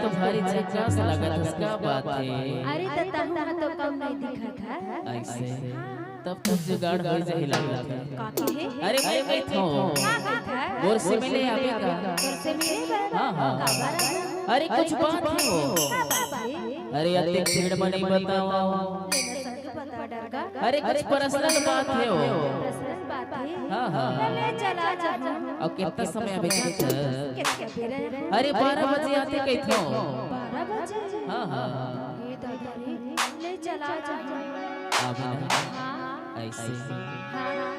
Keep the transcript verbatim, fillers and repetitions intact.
तो भारी झक्कास लगत हस, का बात हे? अरे, त तहूं ह तो कम नहीं दिखत हस। अइसे? हाँ। तब तो जुगाड़ हो जाही लगत हे। का कहे? अरे, मैं कहिथों। का कहिथस? मोर से मिले आबे का? तोर से मिले बर? हाँ, हाँ। काबर आबो? अरे, कुछ बात हे वो। का बात हे? अरे, अतेक भीड़ में नहीं बताओ। अरे, कुछ पर्सनल बात हे वो। पर्सनल बात हे? हाँ, हाँ। ले चला जाहूं। अउ कितना समय अभी तक? कितना बेरा हे? अरे, बारह बजे आते कहिथों। बारह बजे? हाँ, हाँ। हे दादा रे, ले चला जाहूं। अभी ना। हाँ। अइसे। हाँ।